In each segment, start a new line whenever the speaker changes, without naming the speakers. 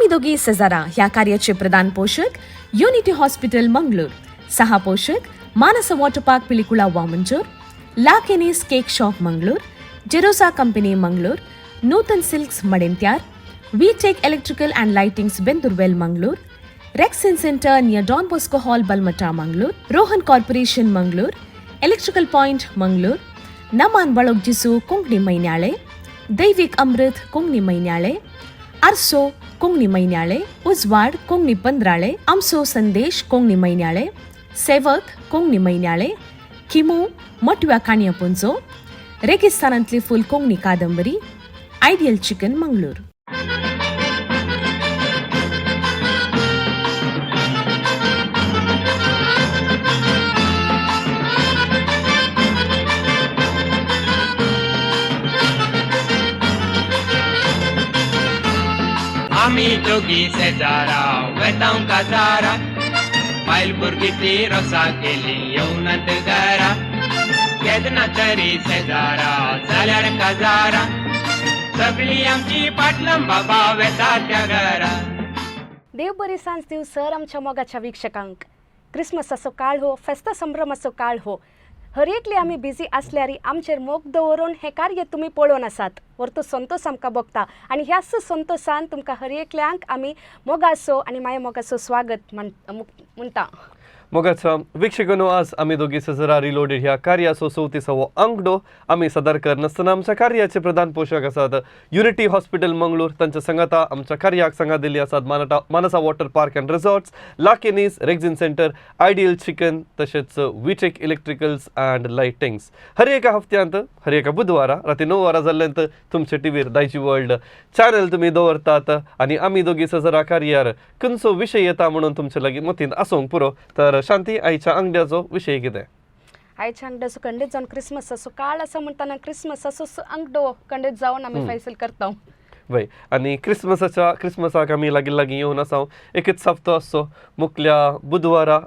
आमी दोगी सेजारा ह्या कार्याचे प्रधान पोशक युनिटी हॉस्पिटल मंगळूर, सहा पोशक Manasa water park Pilikula Vamanjoor, La Kenny's cake shop Mangalore, Jerosa company Mangalore, Nutan silks Madantyar, V Tech electrical and lightings Bendoorwell Mangalore, Rexin centre near Don Bosco hall Balmatta Mangalore, Rohan corporation Mangalore, electrical point Mangalore, Naman Balogjisu Konkani Mainyale, Daivik Amrit Konkani Mainyale, Arso Konkani Mainyale, Ujwad Konkani Pandrale, Amso Sandesh Konkani Mainyale, Sevak Konkani Mainyale, Kimu Matव्या काणयापुंजो, रेगिस्तानांतली फूल कोंकणी कादंबरी, ideal chicken Mangalore.
आमी दोगी शेजारा वेतांव काजारा, बायल भुरगीं ती रोसा केली येवनात घरा. केन्ना तरी शेजारा जाल्यार काजारा, सगळी आमची पाटलां बाबा वेता त्या घरा.
देव बरी सांज दिव सर आमच्या मोगाच्या वीक्षकांक. क्रिसमसाचो काळ हो, फेस्ता संभ्रमाचो काळ हो. हर एकली आमी बिजी आसल्यारी आमचेर मोग दवरून हें कार्य तुमी पळोवन आसात. वर्तू संतोष आमकां भोगता आनी ह्याच संतोशान तुमकां हर एकल्यांक आमी मोगाचो आनी माया मोगाचो स्वागत म्हणटा.
मोगाच्या वीक्षकांनो, आज आमी दोगी सजरा रिलोडेड ह्या कार्याचो 34वो आंकडो आमी सादर करनासतना आमच्या कार्याचे प्रधान पोशक आसात युनिटी हॉस्पिटल मंगळूर. तांच्या संगाता आमच्या कार्याक सांगात दिल्ली आसात Manasa water park and resorts, लाकेनीस, Rexin centre, ideal chicken, तशेंच विटेक इलेक्ट्रिकल्स अँड लायटिंग्स. हर एका हफ्त्यांत हर एका बुधवारा राती 9 वरां जाल्ल्यांत तुमच्या टीव्हीर दायजी वर्ल्ड चॅनल तुमी दवरतात आनी आमी दोगी सजरा कार्यार खंयचो विशय येता म्हणून तुमचे लागीं मतींत आसूंक पुरो. तर शांती, आयच्या आंगड्याचो विशय कितें?
आयच्या अंगड्याचो खंडीत जावन क्रिसमसाचो काळ आसा म्हणटना क्रिसमसाचो अंगडो खंडीत जावन आमी फैसल करता.
वय, आनी क्रिसमसाक आमी लागीं लागीं येवन आसा. एकच हप्तो आसचो, मुखल्या बुधवारा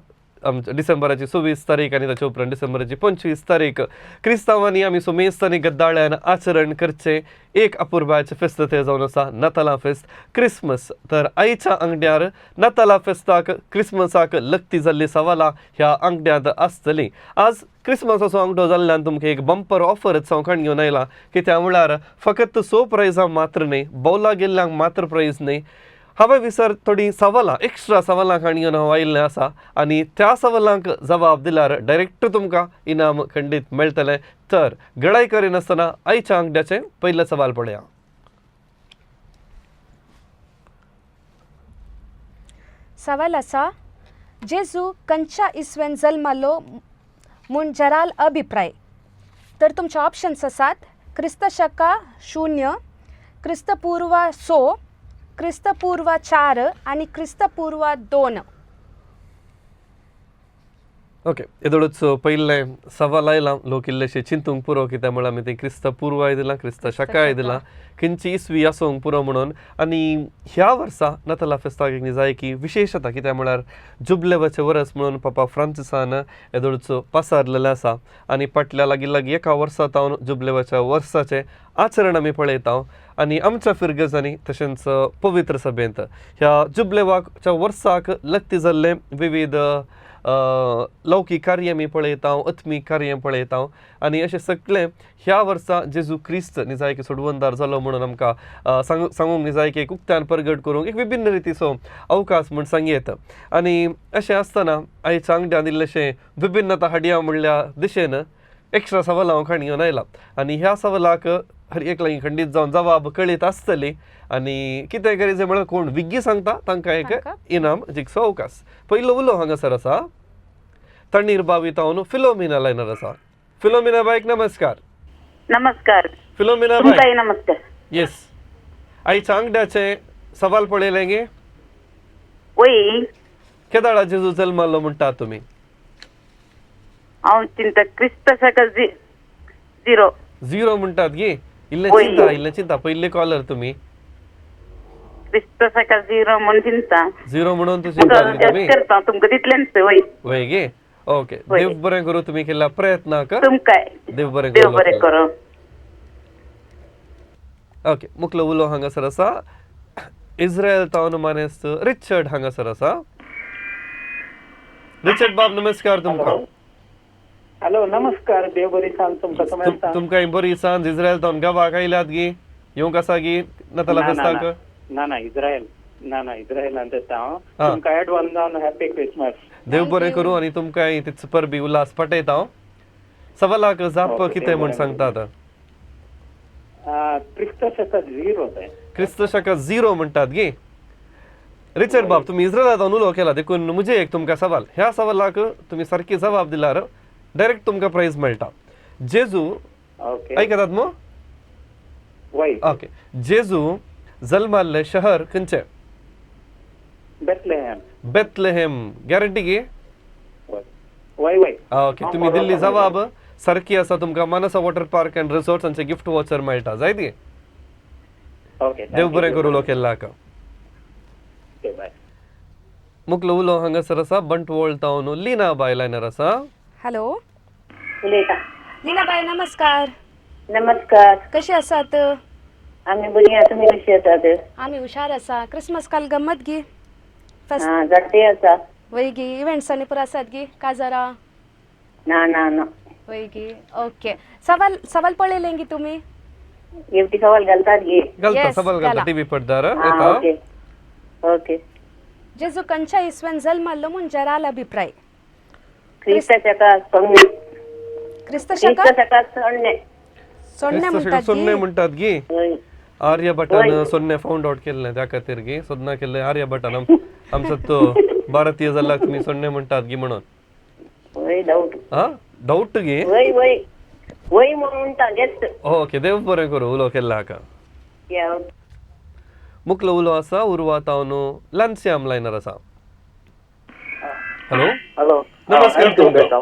आमच्या डिसेंबराची 26 तारीख आनी ताच्या उपरांत डिसेंबराची 25 तारीख क्रिस्तांवांनी आमी सुमेस्त आनी गद्दाळ्यान आचरण करचें एक अपुरबायाचें फेस्त तें जावन आसा नातालां फेस्त, क्रिसमस. तर आयच्या आंगड्यार नातालां फेस्ताक क्रिसमसाक लग्ती जाल्ली सवालां ह्या आंगड्यांत आसतलीं. आज क्रिसमसाचो आंगडो जाल्ल्यान तुमकां एक बंपर ऑफरच हांव काण घेवन आयलां. कित्याक म्हळ्यार फकत 100 प्रायजां मात्र न्हय, बौला गेल्ल्यांक मात्र प्रायज न्हय, हांवें विसर थोडीं सवालां एक्स्ट्रा सवालां काण घेवन हांव आयिल्लें आसा आनी त्या सवालांक जबाब दिल्यार डायरेक्ट तुमकां इनाम खंडीत मेळटलें. तर गडाय करिनासतना आयच्या आंगड्याचें पयलें सवाल पळया.
सवाल आसा, जेजू खंयच्या इसवेन जल्मालो म्हूण जराल अभिप्राय? तर तुमचे ऑप्शन्स आसात क्रिस्त शका 0, क्रिस्तपूर्व 100, क्रिस्तपूर्व 4 आनी क्रिस्तपूर्व 2.
ओके, येदोळच पयलें सवाल आयलां, लोक इल्लेशे चिंतूंक पुरो. कित्याक म्हळ्यार आमी तें क्रिस्त पूर्वाय दिलां, क्रिस्त शकाय दिलां, खंयची इसवी आसूंक पुरो म्हणून. आनी ह्या वर्सा नातालां फेस्ताक एक जाय की विशेशता, कित्याक म्हळ्यार जुबलेवाचें वरस म्हणून पापा फ्रांसिसान येदोळच पसारलेलें आसा आनी फाटल्या लागीं लागीं एका वर्सा तावन जुबलेवाच्या वर्साचें आचरण आमी पळयता आनी आमच्या फिरगजांनी तशेंच पवित्र सभेंत ह्या जुबलेवाच्या वर्साक लग्ती जाल्लें विविध लौकीक कार्य आमी पळयता, आत्मीक कार्य पळयता आनी अशें सगळें ह्या वर्सा जेजू क्रिस्त निजायकी सोडवणदार जालो म्हणून आमकां सांगूंक निजायकी एक उक्त्यान परगट करूंक एक विभिन्न रितीचो अवकाश म्हूण सांगयेत. आनी अशें आसतना आयच्या आंगड्यान इल्लेशें विभिन्नता हाडया म्हणल्या दिशेन एक्स्ट्रा सवालां हांव खाण घेवन आयलां आनी ह्या सवालाक हर एक लागीं खंडीत जावन जबाब कळीत आसतली आनी कितें करीत म्हळ्यार कोण विग्गी सांगता तांकां एक इनाम जिखचो अवकाश. पयलो उलो हांगासर आसा तण्णीर बावी तावन फिलोमिना लायनर आसा. फिलोमिना बायक नमस्कार.
नमस्कार.
फिलोमिना बाय.
तुमकांय नमस्कार.
येस, आयच्या आंगड्याचें सवाल पळयलें गे?
वय.
केदाळा जेजू जल्मालो म्हणटा तुमी?
हांव चिंता क्रिस्त शक 0.
0 म्हणटात गे? इल्लें
वय.
चिंता, इल्लें चिंता, पयले कॉलर तुमी.
क्रिस्त शक 0 म्हणून चिंता.
0 म्हणून तूं चिंता तुमी?
करता तुमकां तितलेंच. वय.
वय गे, ओके.
वय.
देव बरें करूं तुमी केल्ल्या प्रयत्नाक.
तुमकांय
देव बरें
देव
करूं.
बरें करूं.
ओके, मुखलो उलो हांगासर आसा इस्रायल तावन मानेस्त रिचर्ड हांगासर आसा. रिचर्ड बाब, नमस्कार तुमकां.
हॅलो, नमस्कार, देव बरी सांज तुमकां. समजता.
तुमकां बरी सांज. इस्रायल तावन गांवाक आयल्यात गी, येवंक आसा गी नाताला फेस्ताक?
ना ना, इस्रायल ना ना, इस्रायलांत येता हांव. तुमकां एडवान्स जावन हॅपी क्रिसमस.
देव बरें करूं आनी तुमकां तीच परबी उल्हास पाठयता हांव. सवालाक जाप कितें म्हूण सांगता आतां?
क्रिस्त शक झिरो तें.
क्रिस्त शक झिरो म्हणटात गी. रिचर्ड बाब, तुमी इस्रायलांत उलो केला देखून म्हजे एक तुमकां सवाल. ह्या सवालाक तुमी सारकी जबाब दिल्यार डायरेक्ट तुमकां प्रायज मेळटा. जेजू, आयकतात मू?
वय.
ओके, जेजू जल्माल्लें शहर खंयचें?
बेथलेहॅम.
बेथलेहेम, गॅरंटी गी?
वय वय.
ओके, तुमी दिल्ली जबाब सारकी आसा. तुमकां Manasa water park and रिसॉर्ट्सांचे gift watcher मेळटा, जाय ती.
ओके.
देव बरें करूं उलो केल्लाक.
ओके, बाय.
मुकलो उलो हांगासर आसा बंटवळ तावन लीना बाय लायनर आसा.
हॅलो.
उलयता.
लीनाबाई, नमस्कार.
नमस्कार.
कशी आसात?
आमी बरी आसा, तुमी कशी आसात?
आमी हुशार आसा. क्रिसमस काल गम्मत गी?
हा, जाते आसा.
वय गी, इव्हेंट्सांनी पुरो आसात गी काजारा?
ना ना ना.
वय गी, ओके. सवाल सवाल पळयलें गी तुमी?
एवटी सवाल घालतात गे?
घालता सवाल, घालता टीव्ही पडदार.
येता. Okay okay.
जेजू कंच्या इसवेन जल्माल्लो म्हूण जराल अभिप्राय?
क्रिस्त शका सोन्ने.
क्रिस्त शका
क्रिस्त शका सोन्ने.
सोन्ने म्हणतात.
सोन्ने म्हणतात गी. आर्यभटान सोन्ने फाउंड आउट केल्लें त्या खातीर गी, सोदना केल्लें आर्यभटान. आमचो तो भारतीय जाल्यार तुमी सोन्ने म्हणटात गी म्हणून.
वय, डाऊट.
हा, डाऊट गी?
वय वय वय म्हणटा, जस्ट.
ओके, देव बरें करूं उलो केल्ला हाका. मुकलो उलो आसा उर्वा तावन लन्स्याम लायनर आसा. हॅलो.
हॅलो.
नमस्कार तुमकां.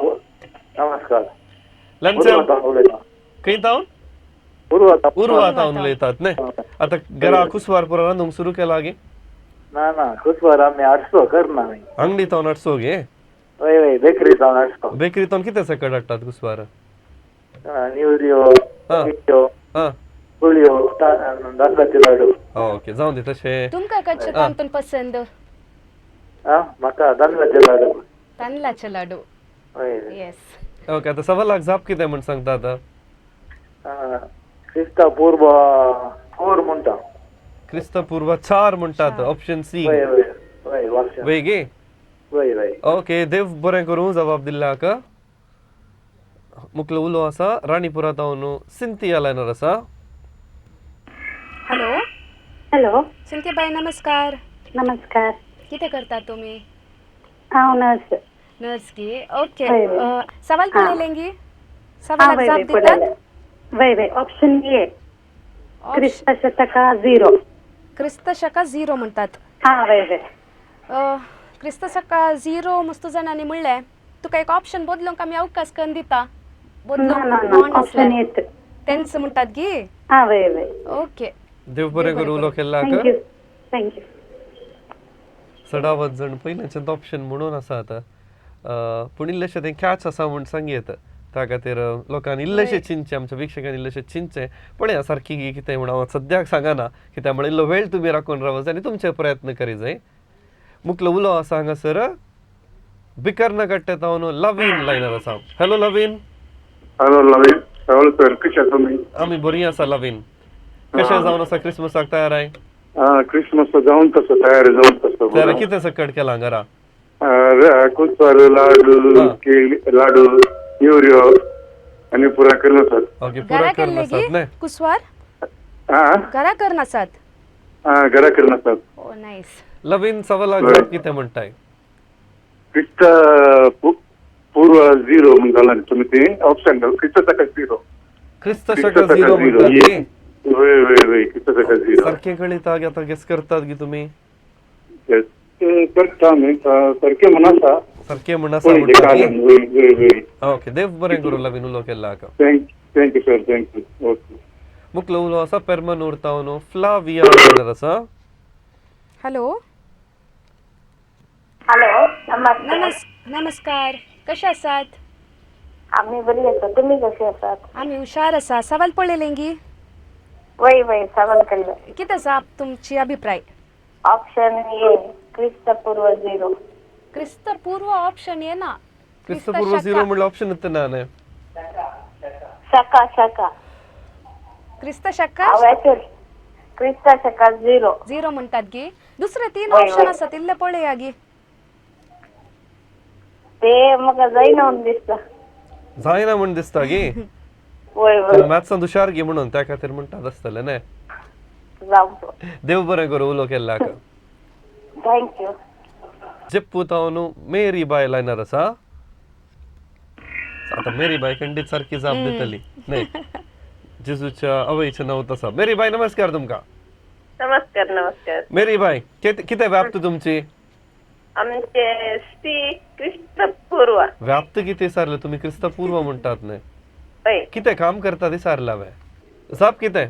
नमस्कार.
लन्स्याम खंय तावन? उर्वा तावन उलयतात न्ही. आतां घरा कुसवार पुरो रांदूंक सुरू केला गे?
ना ना, कुसवार आमी हाडसो करना आमी.
अंगडी तावन हाडसो गे?
वय वय, बेकरी तावन हाडसो.
बेकरी तावन कितें सकट हाडटात कुसवार?
निवऱ्यो, गुळयो, तांदळाचे लाडू.
ओके, जावं दी तशें.
तुमकां कच्चे तांतून पसंद?
म्हाका तांदळाचे लाडू.
तांदळाचे लाडू. येस.
ओके, आतां सवालाक जाप कितें म्हूण सांगता आतां?
क्रिस्ता पूर्व 4 म्हणटा.
क्रिस्त पूर्व 4 म्हणटात, ऑप्शन सी.
वय वय वय.
वय गे?
वय वय.
ओके, देव बरें करूं जबाब दिल्ल्याक. मुकलो उलो आसा राणीपुरा तावन सिंथिया लायनर आसा.
हॅलो.
हॅलो.
सिंथियाबाई, नमस्कार.
नमस्कार.
कितें करता तुमी?
हांव नर्स.
नर्स गी, ओके. सवाल पळयलें गी? सवालाक जाप दितात?
वय वय, ऑप्शन ए, क्रिस्त शतका 0.
क्रिस्त शका 0 म्हणटात.
हा, वय वय.
क्रिस्त शका 0 मस्त जाणांनी म्हणलें. तुका एक ऑप्शन बदलूंक आमी अवकाश करून दिता.
बदलूंक ऑप्शन येत
तेंच म्हणटात गी?
हा, वय वय.
ओके,
देव बरें करूं उलो केल्लाक.
Thank you thank you.
चडावत जण पयलेंचें ऑप्शन म्हणून आसा आतां, पूण इल्लेशें तें कॅच आसा म्हूण सांगयेत. त्या खातीर लोकांनी इल्लेशें चिंतचें, आमच्या वीक्षकांनी इल्लेशें चिंतचें. पण ह्या सारकी कितें म्हूण हांव सद्याक सांगना, कित्याक म्हळ्यार इल्लो वेळ तुमी राखून रावत जाय आनी तुमचे प्रयत्न करी जाय. मुकलो उलो आसा हांगासर बिकर्ना कट्टे तावन लवीन लायनर आसा. Hello Lavin.
Hello Lavin. Hello sir, कशें आसा तुमी?
आमी बरी आसा लवीन. कशें जावन आसा क्रिसमसाक तयार आहे?
क्रिसमस जावन तसो तयार जावन तसो.
तयार कितें सकट केलां घरा?
कुसवार लाडू, केळी लाडू, निवऱ्यो आनी पुरा करून आसात.
ओके, पुरा करून आसात न्ही?
कुसवार घरा करून आसात?
घरा करून आसात.
ओ नायस.
लवीन, सवालाक जाप कितें म्हणटाय?
क्रिस्त पूर्व 0 म्हूण घाला न्ही तुमी तें ऑप्शन क्रिस्त शक 0.
क्रिस्त शक 0 म्हणटात न्ही?
वय वय वय, क्रिस्त शक 0.
सारकें कळयता गे आतां गेस करतात गी तुमी?
करता आमी, सारकें म्हण आसा.
सारकें म्हण आसा म्हणटा. ओके, देव बरें करूं लवीन उलो केल्ला.
Thank you sir, thank you. Okay.
मुकलो उलो आसा पेरमनूर तावन फ्लाविया लायनर आसा.
हॅलो.
हॅलो.
नमस्कार, कशे आसात?
आमी बरी आसा, तुमी कशी आसात?
आमी हुशार आसा. सवाल पळयलें गी?
वय वय, सवाल केल्लें.
कितें जाप तुमची अभिप्राय?
Option A क्रिस्तपूर्व 0.
क्रिस्तपूर्व ऑप्शन येना.
क्रिस्तपूर्व 0 म्हणलं ऑप्शन येतं ना न्हय.
शका शका.
क्रिस्त शका
क्रिस्त शका 0.
0 म्हणतात गी. दुसरे 3
वय,
ऑप्शन
वय.
आसात इल्ले पळया गी.
ते म्हाका जायना म्हणून दिसता.
जायना म्हण दिसता गी.
वय वय.
मॅथ्सान हुशार गी म्हणून त्या खातीर म्हणटात आसतलें न्हय.
जावं.
देव बरें करूं उलो केल्ल्याक.
Thank you.
जेप्पू तावन मेरी बाय लायनर आसा. आता मेरी बाय खंडीत सारकी जाप दितली न्हय. जेजूच्या आवयचें नांव आसा. मेरी बाय नमस्कार तुमकां.
नमस्कार नमस्कार.
मेरी बाय कितें व्याप्त तुमची?
आमचे सी क्रिस्तपूर्व.
व्याप्त कितें सारलें तुमी? क्रिस्तपूर्व म्हणटात न्हय.
हय.
कितें काम करता ती सारला वे जाप कितें?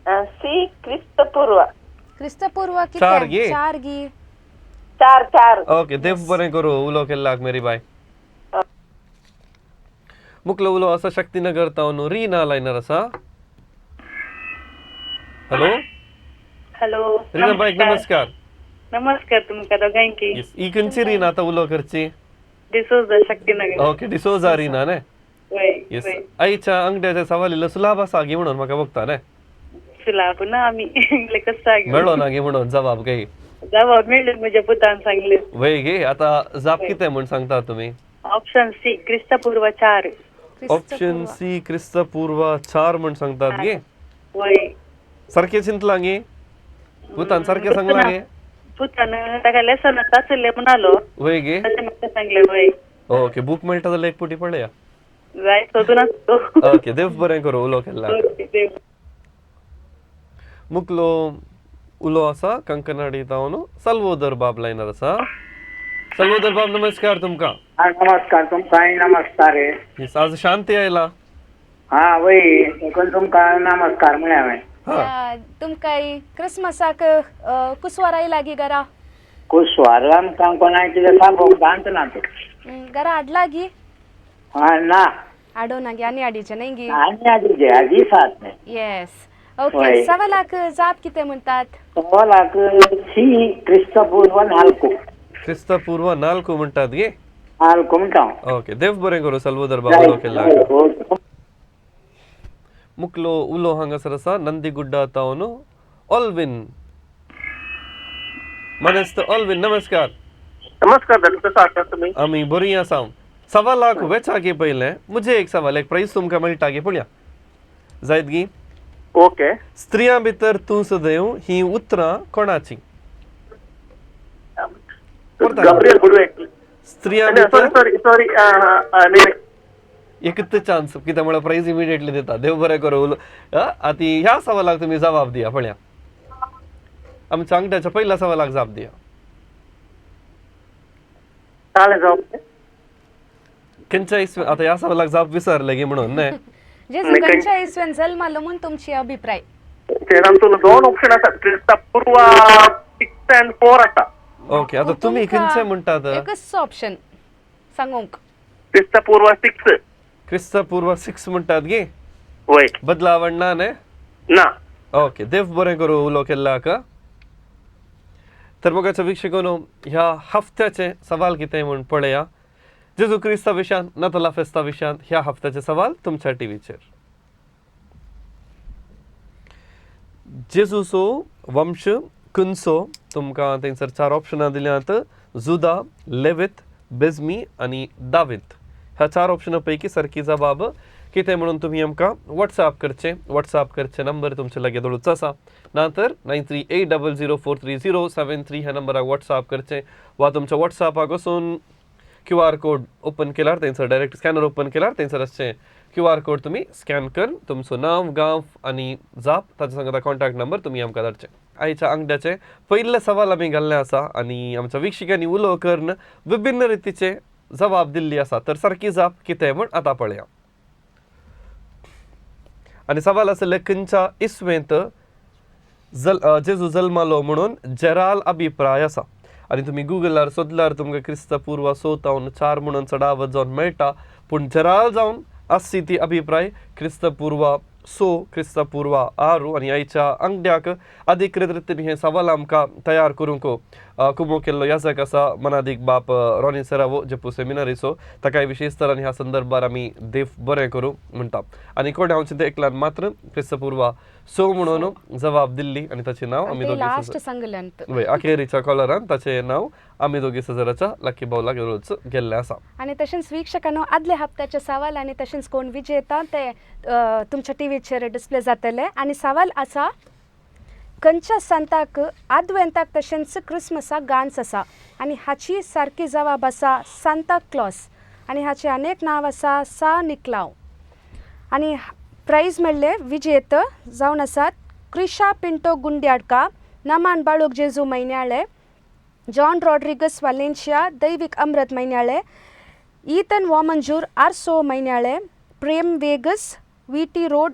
सी क्रिस्तपूर्व.
क्रिस्तपूर्व
चार
कितें?
गी?
4 गी.
4 4.
ओके देव बरें करूं उलो केल्ल्याक मेरी बाय. मुकलो उलो आसा शक्तीनगर तावन रीना लायनर आसा. Hello
hello.
रीना बायक नमस्कार.
नमस्कार तुमकां दोगांयकी.
येस ही खंयची रीना आतां उलो करची?
डिसोजा शक्तीनगर.
ओके डिसोजा रीना न्हय.
वय.
येस
वय.
आयच्या अंगड्याच्या सवाल सुलाभ आसा गी म्हणून म्हाका बघता न्हय.
सुलाभ ना आमी कसं
मेळ्ळो ना गी म्हणून जबाब काही
जबाब मेळ्ळे म्हज्या पुतान सांगले.
वय गे आता जाप कितें म्हूण सांगता तुमी?
ऑप्शन सी क्रिस्तपूर्व 4.
ऑप्शन सी क्रिस्तपूर्व 4 म्हूण सांगतात गे.
वय.
सारकें चिंतलां गे पुतान? सारकें सांगलां गे
पुतान ताका लेसन आसले म्हणालो.
वय गे.
तशें म्हाका सांगलें. वय.
ओके बूक मेळटा जाल्यार एक पुटी पळया.
जाय सोदून आसतो.
ओके देव बरें करूं उलो केल्ल्याक.
ओके देव.
मुकलो उलो आसा कंकनाडी तावन साल्वोदर बाब लायनर आसा. साल्वोदर बाब नमस्कार तुमकां.
नमस्कार तुमकांय नमस्कार.
येस आज शांती आयला.
हा वय देखून तुमकां नमस्कार म्हळें हांवें.
तुमकां क्रिसमसाक कुसवार आयला गी घरा?
कुसवार आमकां कोणाक कितें सांगूंक जाणच ना तें.
घरा हाडला गी?
हा ना.
हाडो ना गी आनी हाडीचें न्हय गी?
आनी हाडीचें हाडी सात न्हय.
येस ओके. सवालाक जाप कितें म्हणटात?
सवालाक सी क्रिस्तपूर्व 4.
क्रिस्तपूर्व 4 म्हणटात गे?
4 म्हणटा.
ओके देव बरें करूं साल्वोदर बाब उलो केल्ल्याक. मुकलो उलो हांगासर आसा नंदीगुड्डा तावन ऑल्विन मानेस्त. ऑल्विन नमस्कार.
नमस्कार डॉक्टर, कसो आसा तुमी?
आमी बरी आसा. 1.25 लाख वेचा गे पयलें मुझे एक सवाल एक प्रायस तुमकां मेळटा गे पळया जायत गी?
ओके.
स्त्रियां भितर तूं सदैव ही उतरां कोणाची?
गाब्रियल बुडवे.
स्त्रियां भितर
सॉरी सॉरी
एकच चान्स कित्याक म्हळ्यार प्रायज इमिडिएटली दिता. देव बरें करूं. आतां ह्या सवालाक तुमी जबाब दिया पळया. आमच्या आंगड्याच्या पहिल्या सवालाक जाप दिया. खंयच्या इसवे आतां ह्या सवालाक जाप विसरले गी म्हणून न्हय.
जेजू खंयच्या इसवेन जल्मालो म्हूण तुमची अभिप्राय?
दोन ऑप्शन आसात, क्रिस्तपूर्व 6 and 4 आसा.
ओके आतां तुमी खंयचे म्हणटात?
एकच ऑप्शन सांगूंक.
क्रिस्तपूर्व 6.
क्रिस्तपूर्व 6 म्हणटात गी?
वय.
बदलावण ना न्हय?
ना.
ओके देव बरें करूं उलो केल्ल्याक. तर मोगाच्या वीक्षकांनो ह्या हफ्त्याचे सवाल कितें म्हूण पळया. जेजू क्रिस्ता विशयांत नातालां फेस्ता विशयांत ह्या हफ्त्याचे सवाल तुमच्या टिवीचेर. जेजूचो वंश खंयचो? तुमकां थंयसर 4 ऑप्शनां दिल्यांत, जुदा, लेवीत, बेजमी आनी दावीत. ह्या 4 ऑप्शनां पैकी सारकी जबाब कितें म्हणून तुमी आमकां वॉट्सएप करचें. वॉट्सएप करचें नंबर तुमचे लागीं दवरूचो आसा. ना तर 9380043073 ह्या नंबराक वॉट्सएप करचें वा तुमच्या वॉट्सएपाक वचून QR code open केल्यार थंयसर डायरेक्ट स्कॅनर ओपन केल्यार थंयसर आसचें QR code तुमी स्कॅन कर तुमचो नांव, गांव आनी जाप ताच्या सांगता कॉन्टॅक्ट नंबर तुमी आमकां धाडचें. आयच्या आंगड्याचें पयलें सवाल आमी घाल्लें आसा आनी आमच्या वीक्षिकांनी उलो करून विभिन्न रितीचे जबाब दिल्ली आसा. तर सारकी जाप कितें म्हूण आतां पळया. आनी सवाल आसलें खंयच्या इसवेंत जेजू जल्मालो म्हणून जेराल अभिप्राय आसा. आनी तुमी गुगलार सोदल्यार तुमकां क्रिस्तपूर्व 6 4 म्हणून चडावत जावन मेळटा, पूण जेराल जावन आसची ती अभिप्राय क्रिस्तपूर्व 6, क्रिस्ता पूर्व 6 आनी आयच्या आंगड्याक अधिकृत रितीन हें सवाल आमकां तयार करूंक कुमो केल्लो याजक आसा मनादीक बाप रॉनी सेरावो जेपू सेमिनारीचो. ताकाय विशेष तरान ह्या संदर्भार आमी देव बरें करूं म्हणटा. आनी कोण हांव चिंता एकल्यान मात्र क्रिस्तपूर्वा 6 म्हणून जबाब दिल्ली आनी ताचें नांव आमी दोगी
लास्ट सांगलें
वय अखेरीच्या कॉलरान ताचें नांव आमी दोगी सजराच्या लकी बावलाक रोज गेल्लें आसा.
आनी तशेंच वीक्षकांनो आदल्या हप्त्याचे सवाल आनी तशेंच कोण विजेता ते तुमच्या टीव्हीचेर डिस्प्ले जातले. आनी सवाल आसा खंयच्या संताक आदवेंताक तशेंच क्रिसमसाक गांच आसा आनी हाची सारकी जबाब आसा सांता क्लॉस आनी हाचें अनेक नांव आसा सा निकलाव. आनी प्रायज मेळ्ळे विजेत जावन आसात क्रिशा पिंटो गुंड्याडका, नमान बाळूक जेजू मैन्याळे, जॉन रॉड्रिगस वालेन्शिया, दैवीक अमृत मैन्याळे, ईतन वामंजूर आरसो मैन्याळे, Prem Vegas V T road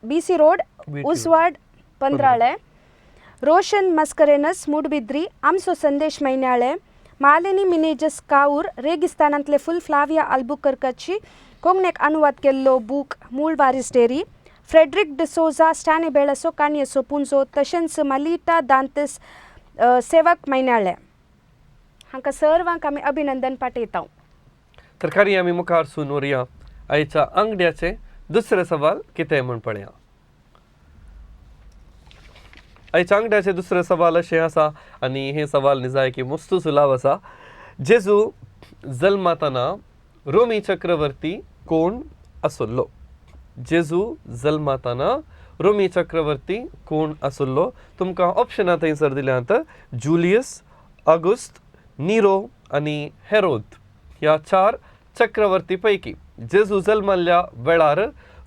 B C road Uswad Pandrale, Roshan Mascarenhas Moodbidri, आमसो संदेश मैन्याळे, मालिनी मिनेजस काऊर रेगिस्तानांतले फुल फ्लाविया अल्बुकर्काची कोंकणीक अनुवाद केल्लो बूक मूळ वारीस डेरी, फ्रेडरिक डिसोजा स्टॅनी बेळसो काणयेसो पुंजो, तशेंच मलिटा दांतेस सेवक मैन्याळे. हांकां सर्वांक आमी अभिनंदन पाठयता.
तर खरी आमी मुखार सून व्हरया आयच्या आंगड्याचें दुसरें सवाल कितें म्हूण पळया. आयच्या आंगड्याचें दुसरें सवाल अशें आसा आनी हें सवाल निजाय की मस्तू सुलाव आसा. जेजू जल्मातना रोमी चक्रवर्ती कोण आसुल्लो? जेजू जल्मातना रोमी चक्रवर्ती कोण आसुल्लो? तुमकां ऑप्शनां थंयसर दिल्यांत जुलियस, ऑगस्ट, निरो आनी हेरोद. ह्या 4 चक्रवर्ती पैकी जेजू जल्माल्ल्या वेळार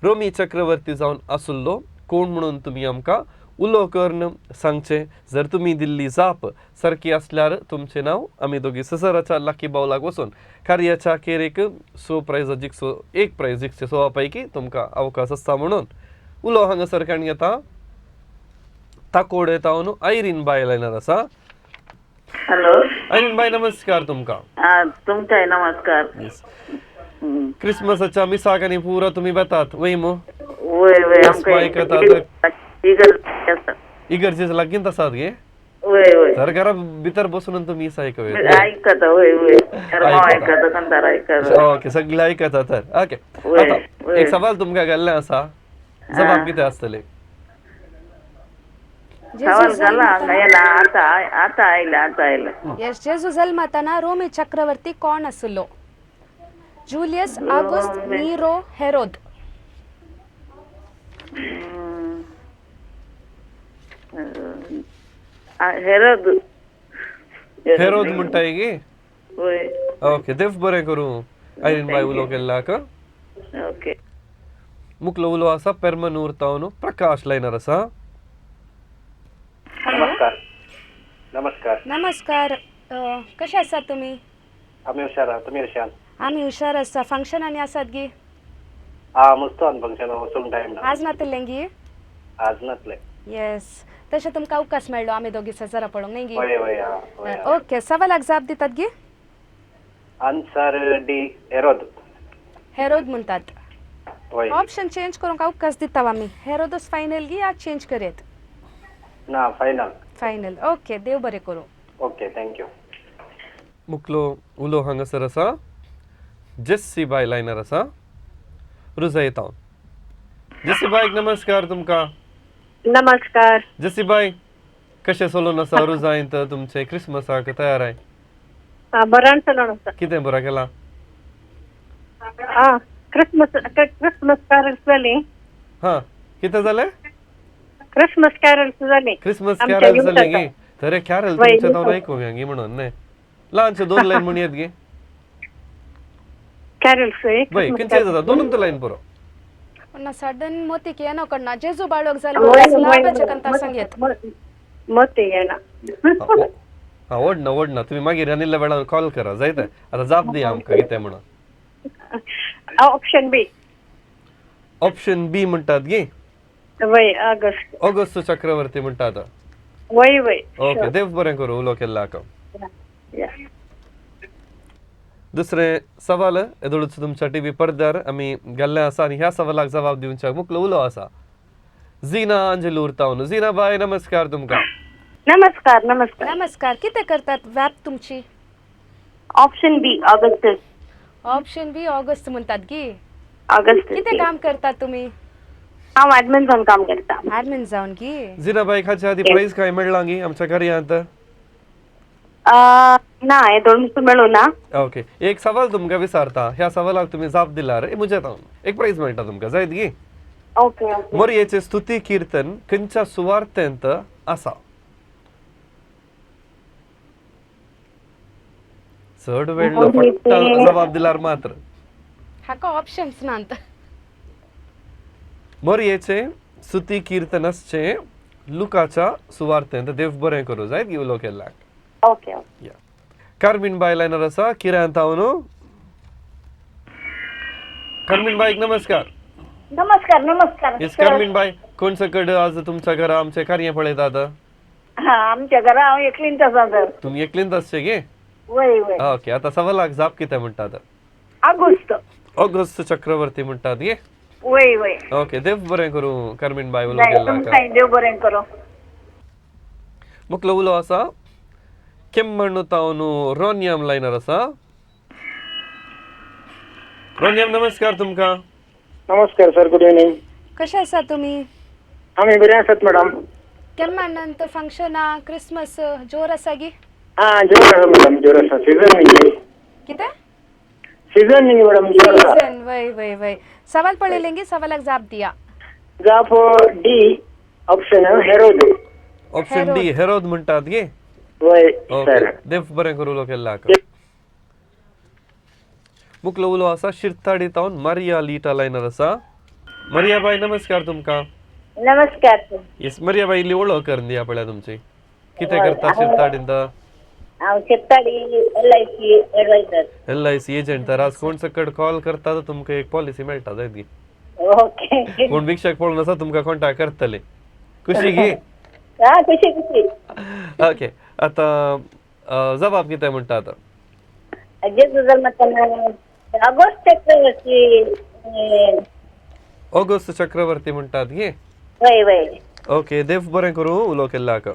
रोमी चक्रवर्ती जावन आसुल्लो कोण म्हणून तुमी आमकां उलो करून सांगचें. जर तुमी दिल्ली जाप सारकी आसल्यार तुमचें नांव आमी दोगी ससराच्या लाकी बावलाक वचून कार्याच्या केरेक 6 प्रायज जिखचो, 1 प्रायज जिखचे 6 पैकी तुमकां अवकाश आसता म्हणून उलो हांगासर काण घेता. ताकोड येता आयरीन बाय लायनार आसा.
हॅलो
आयरीन बाय, नमस्कार तुमकां.
तुमकांय नमस्कार.
क्रिसमसाच्या मिसाक आनी पुरा तुमी वेतात वय मू?
वय वय, आमकां
इगर्जेच्या लागींच आसात गे?
वय वय.
तर घरा भितर बसून तुमी मिस
आयकता. वय वय, आयकता, आयकता.
ओके, सगळे आयकता तर. ओके, आतां एक सवाल तुमकां घाल्लें आसा, जबाब कितें आसतलें?
सवाल घाला आतां आतां आयलें, आतां आयलें.
येस, जेजू जल्मताना रोमी चक्रवर्ती कोण आसलो? जुलियस, ऑगस्ट, निरो, हेरोद.
हेरोद.
हेरोद म्हणटाय गे?
वय.
ओके, देव बरें करूं आयरीन बाय उलो केल्ल्याक.
ओके,
मुखलो उलो आसा पेरमनूर तावन प्रकाश लायनर आसा.
नमस्कार. नमस्कार.
नमस्कार, कशे आसात तुमी?
आमी हुशार आहा, तुमी कशे आहात?
आमी हुशार आसा. फंक्शन आनी आसात गी?
हा, मस्त आहा फंक्शन, वचूंक टायम ना.
आज नातलें गी?
आज नातलें.
येस, तशें तुमकां अवकाश मेळ्ळो आमी दोगी सजरा पळोवंक न्ही गी?
वय वय.
ओके, सवालाक जाप दितात गी?
Answer D, Herod.
हेरोद म्हणटात.
वय.
ऑप्शन चेंज करूंक अवकाश दिता आमी. हेरोदच फायनल गी या चेंज करयत?
ना, फायनल.
फायनल. ओके, देव बरें करूं.
Okay, thank you.
मुखलो उलो हांगासर आसा जेस्सी बाय लायनर आसा रुजय तावन. जेस्सी बायक नमस्कार तुमकां.
नमस्कार
जेस्सी बाय, कशें चलून आसा रुजायंत तुमचें क्रिसमसाक तयार आहे?
बरें चलून आसा.
कितें बरें केलां?
क्रिसमस क्रिसमस कॅरल्स जाली.
हां, कितें जालें?
क्रिसमस कॅरल्स जाली.
क्रिसमस कॅरल्स जाली गे? तर कॅरल तुमचें तावन आयकूंक गे म्हणून न्ही ल्हानशें 2 लायन म्हण येत गे?
कॅरल्स
वय, खंयचें जाता दोनूच लायन पुरो.
ना सडन मोतीक येना कडना जेजू बाळक जालो कंता सांगेत
मोती येना.
हां, ओडना ओडना तुमी मागीर आनी इल्ल्या वेळान कॉल करा जायते. आतां जाप दिया आमकां कितें म्हणून.
ऑप्शन बी.
ऑप्शन बी म्हणटात गे?
वय, ऑगस्ट.
ऑगस्ट चक्रवर्ती म्हणटात.
वय वय.
ओके, देव बरें करूं उलो केल्ल्याक. दुसरें सवाल येदोळूच तुमच्या टी व्ही पडद्यार आमी गेल्लें आसा आनी ह्या सवालाक जबाब दिवच्याक मुखलो उलो आसा झिना अंजलूर तावन. झिना बाय, नमस्कार तुमकां.
नमस्कार नमस्कार.
नमस्कार. कितें करतात व्याप तुमची?
Option B Augustus.
Option B August म्हणतात गी?
ऑगस्ट.
कितें काम करतात तुमी?
हांव एडमिन जावन काम करता.
एडमिन जावन गी?
झिना बाईक हाच्या आदी प्रायज काय मेळ्ळां गी आमच्या कार्यांत?
ना, हे दोन मेळूं ना.
ओके, एक सवाल तुमकां विचारता, ह्या सवालाक तुमी जाप दिल्यार म्हज्या तावन एक प्रायज मेळटा तुमकां, जायत गी?
ओके.
मोरयेचें स्तुती किर्तन खंयच्या सुवार्तेंत आसा? चड वेळ ना, फक्त जबाब दिल्यार मात्र.
हाका ऑप्शन्स नात.
मोरयेचें स्तुती किर्तन आसचें लुकाच्या सुवार्तेंत. देव बरें करूं, जायत गी उलो केल्ल्याक?
ओके.
या. कार्मीन बाय लायनर आसा किरांत तावन. कार्मीन बाईक नमस्कार.
नमस्कार नमस्कार.
येस कार्मीन बाय, कोण सकड आज तुमच्या घरा आमचें कार्य पळयतात?
हा, आमच्या घरा हांव एकलींच आसा सर.
तुमी एकलींच आसचे गे?
वय वय.
ओके, आता सवालाक जाप कितें म्हणटात?
ऑगस्ट.
ऑगस्ट चक्रवर्ती म्हणटात गे?
वय वय.
ओके, देव बरें करूं कार्मीन बाय, उलो केल्ल्याक.
तुमकांय देव बरें करूं.
मुखलो उलो आसा केम्मण्णू तावन रोनियम लायनर आसा. रोनियम, नमस्कार तुमकां.
नमस्कार सर, गुड इव्हनिंग.
कशे आसा तुमी?
आमी बरे आसात मॅडम.
केम्मांत फंक्शनां क्रिसमस जोर आसा गी?
हा, जोर आसा मॅडम, जोर आसा. सीझन न्ही.
कितें?
सीझन न्ही मॅडम, जोर आसा.
सीझन, वय वय वय. सवाल पळयलें गी, सवालाक जाप दिया.
जाप D option, Herod.
Option D Herod म्हणटात गे?
वय
ओके,
सर.
देव बरें करूं उलो केल्ल्याक. मुखलो उलो आसा शिरताडी तावन मारिया लीटा लायनर आसा. मरिया बाय, नमस्कार तुमकां.
नमस्कार.
येस मरिया बाय, इल्ली वळख करून दिया पळया तुमची. कितें करता शिरताडींत?
हांव Shirtadi LIC advisor.
LIC agent. तर आज कोण सकड कॉल करता तर तुमकां एक पॉलिसी मेळटा, जायत गी?
ओके.
कोण भिक्षक पळोवन आसा तुमकां कॉन्टॅक्ट करतले, खुशी गी?
हा, खुशी खुशी.
ओके, आतां जबाब कितें म्हणटा आतां?
जेजू जल्मताना ऑगस्ट चक्रवर्ती.
ऑगस्ट चक्रवर्ती म्हणटात गे?
वय वय.
ओके, देव बरें करूं उलो केल्ल्याक.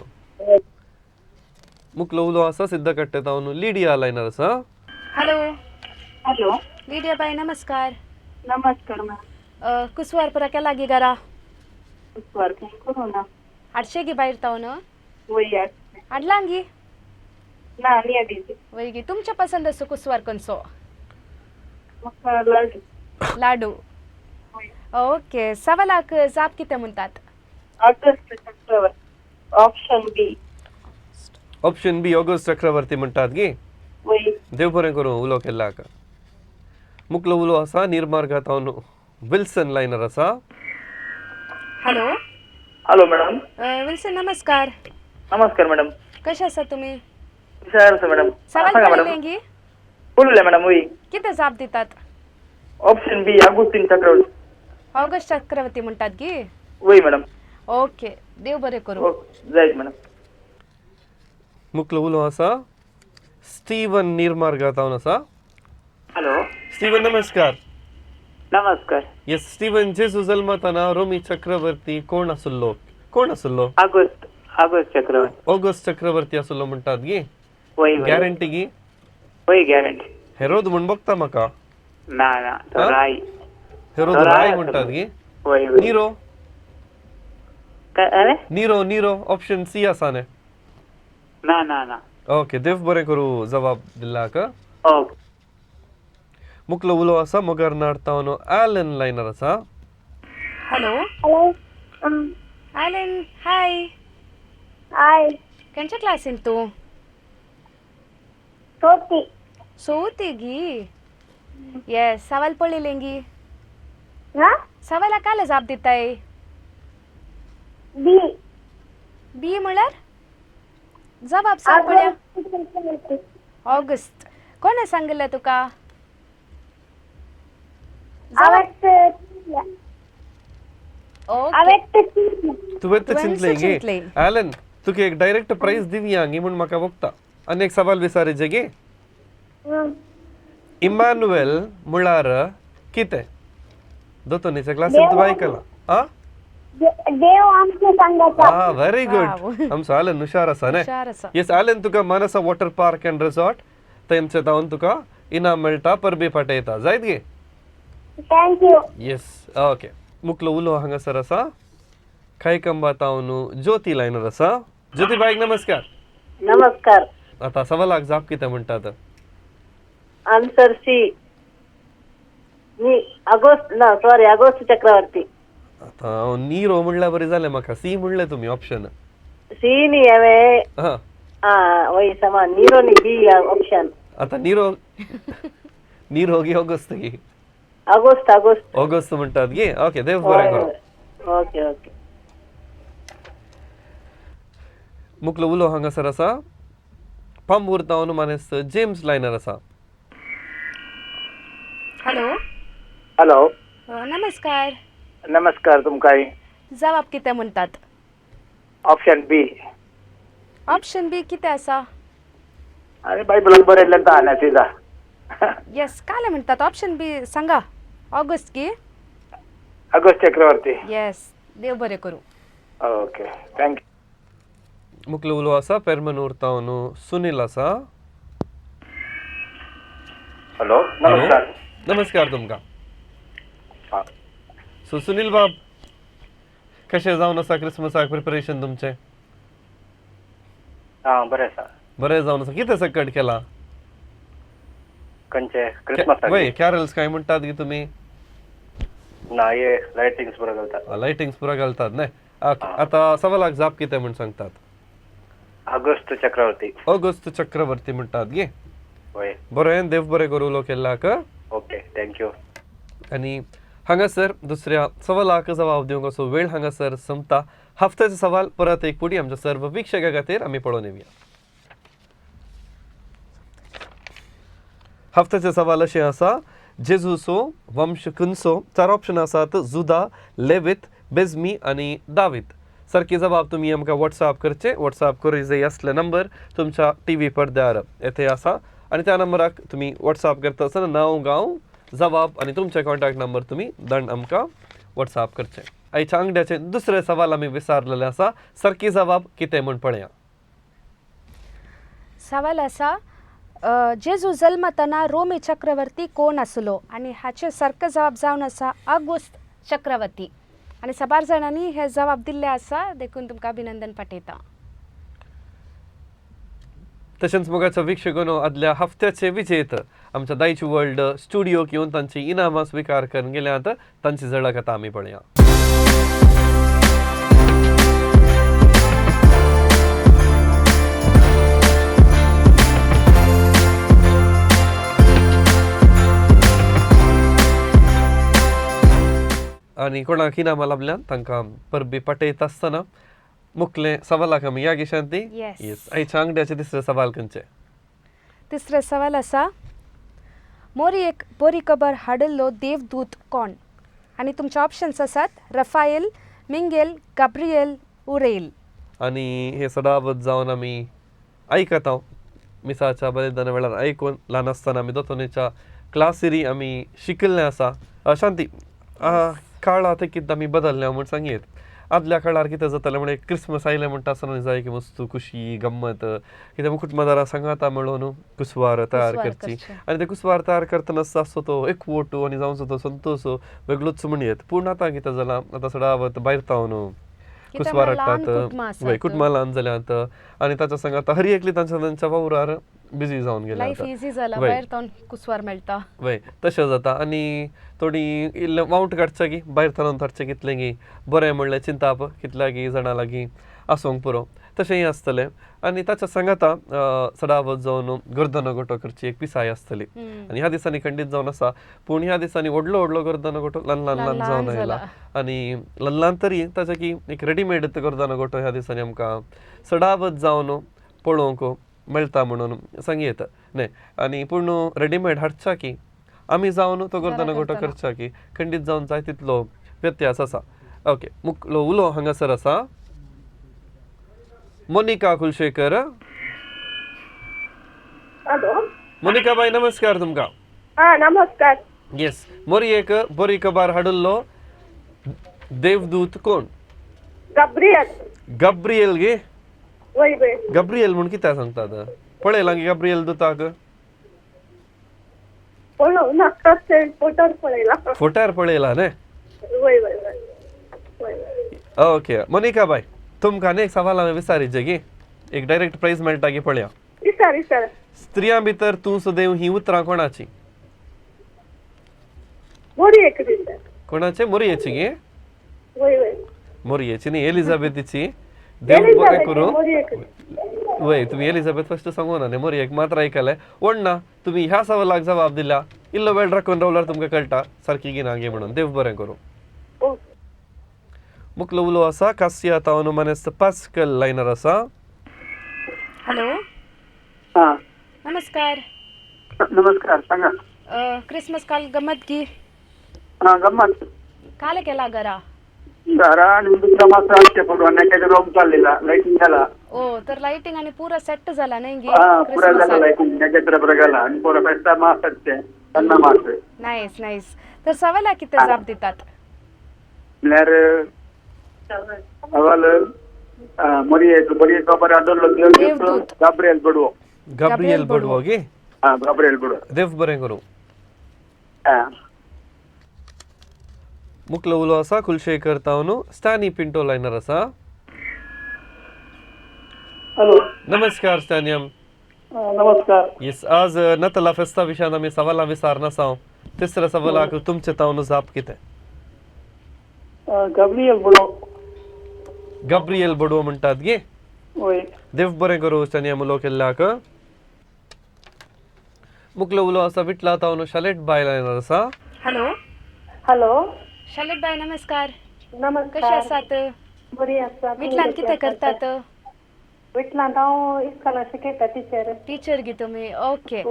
मुखलो उलो आसा सिद्ध कट्टे तावन लिडिया लायनर आसा.
हॅलो.
हॅलो.
लिडिया बाय, नमस्कार.
नमस्कार मॅम.
कुसवार पुरा केला गी घरा?
कुसवार करूं ना.
हाडशे गी भायर तावन?
वय.
हाडलां गी?
ना आनी हाडिल्ली.
वय गी. तुमच्या पसंद आसो कुसवार खंयचो?
म्हाका लाडू.
लाडू. ओके, सवालाक जाप कितें म्हणटात?
August Chakravarti, option B.
Option B August Chakravarti म्हणटात गी?
वय.
देव बरें करूं उलो केल्ल्याक. मुखलो उलो आसा निर्मार्गा तावन विल्सन लायनर आसा.
हॅलो.
Hello madam.
विल्सन, नमस्कार.
नमस्कार मॅडम.
कशे आसा तुमी?
हुशार आसा मॅडम.
सवाल
सांगा
पळयलें
मॅडम.
गी?
पळयलें मॅडम, वय.
कितें जाप दितात?
Option B Augustine Chakravarti.
August Chakravarti म्हणटात गी?
वय मॅडम.
ओके, देव बरें करूं.
ओके, जायत मॅडम.
मुखलो उलो आसा स्टीवन निर्मार्गा तावन आसा.
हॅलो.
स्टीवन, नमस्कार.
नमस्कार.
येस स्टीवन, जेजू जल्मताना रोमी चक्रवर्ती कोण आसलो? कोण आसलो?
ऑगस्ट, ऑगस्ट चक्रवर्ती.
ऑगस्ट चक्रवर्ती आसलो म्हणटात गी?
वय वय.
गॅरंटी गी?
वय, गॅरंटी.
हेरोद म्हण बघता म्हाका.
ना ना, तो
हा?
राय.
हेरोद
तो
राय
राय
म्हणटात गी?
वय वय.
निरो?
काय अरे?
निरो, निरो ऑप्शन सी आसा न्ही?
ना ना ना.
ओके, देव बरें करूं जबाब दिल्ल्याक.
ओके.
मुखलो उलो आसा मोगरनाड तावन ॲलन लायनर आसा.
हॅलो.
हॅलो.
ॲलन, हाय.
हाय.
खंयच्या क्लासीन तूं?
चवथी.
चवथी गी? येस. सवाल पळयलें गी?
हा.
सवालाक काल जाप दिताय?
बी.
बी म्हळ्यार? जबाब सांग पळया. ऑगस्ट. कोणें सांगिल्लें तुका? ओके.
तुवें तर
तुवें
चिंतलें गे
चिंतलें.
ॲलन, तुका एक डायरेक्ट प्रायज दिवया गी म्हूण म्हाका बघता. आनी एक सवाल विचारीचे गे. इमानुएल म्हळ्यार कितें? दोतोनीच्या क्लासीन तुवें आयकलां. आ,
देव आमचे सांगाता.
हा, व्हेरी गुड. आमचो आलन हुशार आसा न्ही?
हुशार आसा.
येस आलन, तुका Manasa water park and resort तेंचे तावन तुका इनाम मेळटा, परबी पाठयता. जायत गे?
Thank you.
Yes, okay. मुकलो उलो हांगासर आसा खायकंबा तावन ज्योती लायनर आसा. ज्योती बाईक नमस्कार.
नमस्कार.
आता सवालाक जाप कितें म्हणटात?
आन्सर सी, ऑगस्ट ना, सॉरी, ऑगस्ट चक्रवर्ती.
आतां हांव निरो म्हणल्यार बरें जालें म्हाका. सी म्हणलें तुमी ऑप्शन.
सी न्ही हांवें.
हां.
आं वय, समा निरो न्ही, बी ऑप्शन.
आतां निरो निरो गी ऑगस्ट गी?
August, August.
ऑगस्ट म्हणटात गी? ओके, देव बरें करूं.
Okay okay.
मुकलो उलो हांगासर आसा पांबूर तावन मानेस्त जेम्स लायनर आसा.
हॅलो.
हॅलो.
नमस्कार.
नमस्कार तुमकां.
जवाब कितें म्हणटात?
ऑप्शन बी.
ऑप्शन बी कितें आसा?
आनी बायबलान बरयल्लें आहा सीधा.
येस, काले म्हणटात ऑप्शन बी सांगा. ऑगस्ट की?
ऑगस्ट चक्रवर्ती.
येस, देव बरें करूं.
Okay, thank you.
मुकलो उलो आसा पेरमनूर तावन सुनील आसा.
हॅलो, नमस्कार.
नमस्कार तुमकां. सो सुनील बाब, कशें जावन आसा क्रिसमसाक प्रिपरेशन तुमचें?
आं, बरें आसा.
बरें जावन आसा. कितें सकट केलां?
खंयचे क्रिसमसाक?
वय, कॅरल्स काय म्हणटात गी तुमी?
ना, हे लायटिंग्स पुरो घालतात.
लायटिंग्स पुरो घालतात न्ही? ओके, आतां सवालाक जाप कितें म्हूण सांगतात?
ऑगस्ट चक्रवर्ती.
ऑगस्ट चक्रवर्ती म्हणटात गे?
वय.
बरें, देव बरें करूं उलो केल्ल्याक.
Okay, thank you.
आनी हांगासर दुसऱ्या सवालाक जबाब दिवंक असो वेळ हांगासर संपता. हफ्त्याचो सवाल परत एक पुडी आमच्या सर्व वीक्षकां खातीर आमी पळोवन येवया. हफ्त्याचें सवाल अशें आसा, जेजूचो वंश खंयचो? चार ऑप्शन आसात, जुदा, लेवीत, बेजमी आनी दावीत. सारकी जबाब तुमी आमकां वॉट्सएप करचे. वॉट्सएप करूं जाय असले नंबर तुमच्या टी व्ही पडद्यार येथे आसा आनी त्या नंबराक तुमी वॉट्सएप करता आसतना नांव, गांव, जबाब आनी तुमचे कॉन्टॅक्ट नंबर तुमी दंड आमकां वॉट्सएप करचे. आयच्या आंगड्याचे दुसरे सवाल आमी विचारलेले आसा. सारकी जबाब कितें म्हूण पळया.
सवाल आसा, जेजू जल्मतना रोमी चक्रवर्ती कोण आसलो? आनी हाचे सारको जवाब जावन आसा ऑगस्ट चक्रवर्ती. आनी साबार जाणांनी हे जवाब दिल्ले आसा, देखून तुमकां अभिनंदन पाठयता.
तशेंच मोगाच्या वीक्षकांनो, आदल्या हफ्त्याचे विजेत आमच्या दायची वर्ल्ड स्टुडियोक येवन तांची इनामां स्विकार करून गेल्यात. तांची झळक आतां आमी पळया. आनी कोणाक इनामां लाबल्यात तांकां परबी पाठयता आसतना मुखले सवालाक आमी या गी शांती?
येस.
येस, आयच्या आंगड्याचे तिसरे सवाल खंयचे?
तिसरें सवाल आसा, मोरी एक बरी खबर हाडिल्लो देवदूत कोण? आनी तुमचे ऑप्शन्स आसात रफायल, मिंगेल, गाब्रियल, उरेल.
आनी हे सदावत जावन आमी आयकता मिसाच्या बलिदाना वेळार आयकून ल्हान आसतना आमी दोतोनीच्या क्लासीरी आमी शिकिल्लें आसा. शांती, काळ आतां कितें आमी बदलल्या म्हूण सांगयत. आदल्या काळार कितें जातालें म्हणजे क्रिसमस आयलें म्हणटा आसतना जाय की मस्त खुशी गम्मत कितें कुटुंबादारां सांगाता मेळून कुसवार तयार करची आनी ते कुसवार तयार करतना आसतो तो एकवोट आनी जावचो तो संतोश वेगळोच म्हणयेत. पूण आतां कितें जालां, आतां सदावत भायर तावन कुसवार हाडटात, वय कुटुंबां ल्हान जाल्यात आनी ताच्या सांगाता हर एकली तांच्या तांच्या वावरार बिजी जावन गेल्या.
लायफ इजी जाला, भायर तावन कुसवार मेळटा.
वय तशें जाता आनी थोडी इल्लें वावट काडचें की भायर थारावन थारचें कितलें की बरें म्हणलें चिंताप कितल्या की जाणां लागीं आसूंक पुरो तशेंय आसतलें. आनी ताच्या सांगाता सदावत जावन गर्दन गोटो करची एक पिसाय आसतली आनी ह्या दिसांनी खंडीत जावन आसा. पूण ह्या दिसांनी व्हडलो व्हडलो गर्दन गोटो ल्हान ल्हान ल्हान जावन आयला आनी ल्हान ल्हान तरी ताचें की एक रेडीमेड गर्दन गोटो ह्या दिसांनी आमकां सदावत जावन पळोवंक मेळटा म्हणून सांगयेत न्हय. आनी पूण रेडीमेड हाडच्या की आमी जावन तो गर्दन गोटो करच्या की खंडीत जावन जाय तितलो व्यत्यास आसा. ओके, मुकलो उलो हांगासर आसा मोनिका कुलशेखर.
हॅलो
मोनिका बाई, नमस्कार तुमकां.
हा नमस्कार.
येस, मोरयेक बरी खबर हाडिल्लो देवदूत कोण?
गब्रियल.
गब्रियल गे?
वय वय.
गब्रियल म्हूण कित्याक सांगतात? पळयलां गे गब्रियल दुताक?
पळोवं नाका, फोटोर पळयला.
फोट्यार पळयला न्ही?
वय वय वय वय.
ओके मोनिका बाय, तुमकां आनी एक सवाल हांवें विचारिचें गे, एक डायरेक्ट प्रायज मेळटा गे पळया.
विचार विचार.
स्त्रियां भितर तूं सदैव ही उतरां कोणाची?
मोरयेक दिता.
कोणाचे? मोरयेची गे?
वय वय.
मोरयेची न्ही, एलिझाबेथीची. देव बरें करूं. वय, तुमी एलिझाबेथ फस्ट सांगू ना न्ही, मोरयेक मात्र आयकलें. ओडना तुमी ह्या सवालाक जबाब दिल्या, इल्लो वेळ राखून रावल्यार तुमकां कळटा सारकी गी ना गे म्हणून. देव बरें करूं. मुखलो उलो आसा कासिया तावन मानेस्त पास्कल लायनर आसा.
हॅलो.
हा
नमस्कार.
नमस्कार, सांगा.
क्रिसमस काल गमत की?
हा गम्मत.
काल केला घरा?
घरा आणि दुसरा मासा आमच्या फोटो आणि रोम चाललेला लाइटिंग झाला.
ओ तर लाइटिंग आणि पुरा सेट झाला नाही गी?
हा पुरा झाला लाइटिंग, नक्षत्र बरं आणि पोरा फेस्ता मास असते, सन्ना मास.
Nice nice. तर सवाला किती जाप देतात?
म्हणल्यार सवाल मोरयेक बरी खबर हाडलो देवदूत गाब्रियल बडवो.
गाब्रियल बडवो गे?
हा गाब्रियल बडवो.
देव बरें करूं.
हा
मुखलो उलो आसा कुलशेखर तावन स्टॅनी पिंटो लायनर आसा.
हॅलो.
नमस्कार स्टॅनियम.
नमस्कार.
येस, आज नतला फेस्ता विशयान आमी सवालां विचारना साव. तिसऱ्या सवालाक तुमचे तावन जाप कितें?
गाब्रियल बडवो.
गब्रियल बडवो म्हणटात गे?
वय.
देव बरें करूं स्टॅनियम उलो केल्ल्याक. मुखलो उलो आसा विटला तावन शालेट बाय लायनर आसा.
हॅलो.
हॅलो.
शालेट बाय नमस्कार.
नमस्कार.
कशी आसात?
बरी आसा.
विटलान कितें करतात?
विटलांत हांव इस्कॉलान शिकयता, टिचर.
टिचर गी तुमी? ओके.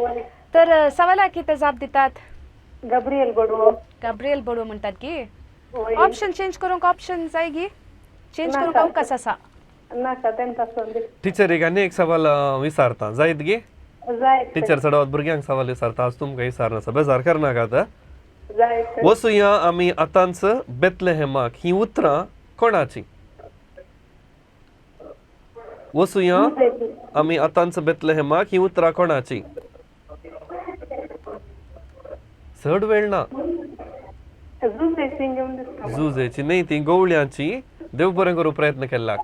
तर सवाला कितें जाप दितात?
गब्रियल बडवो.
गाब्रियल बडवो म्हणटात की? ऑप्शन चेंज करूंक ऑप्शन जाय गी? चेंज करूंक अवकाश आसा?
नाका, तेंका आसून.
टिचरीक आनी एक सवाल विचारता जायत गे?
जाय.
टिचर चडवत भुरग्यांक सवाल विचारता, आज तुमकां विचारना आसा, बेजार करनाकात.
जाय.
वसुया आमी आतांच बेतलेहेमाक ही उतरां कोणाची? वसुया आमी आतांच बेतलेहेमाक ही उतरां कोणाची? चड वेळ ना. जुजेची न्ही, ती गवळ्यांची. देव बरें करूं प्रयत्न केल्ल्याक.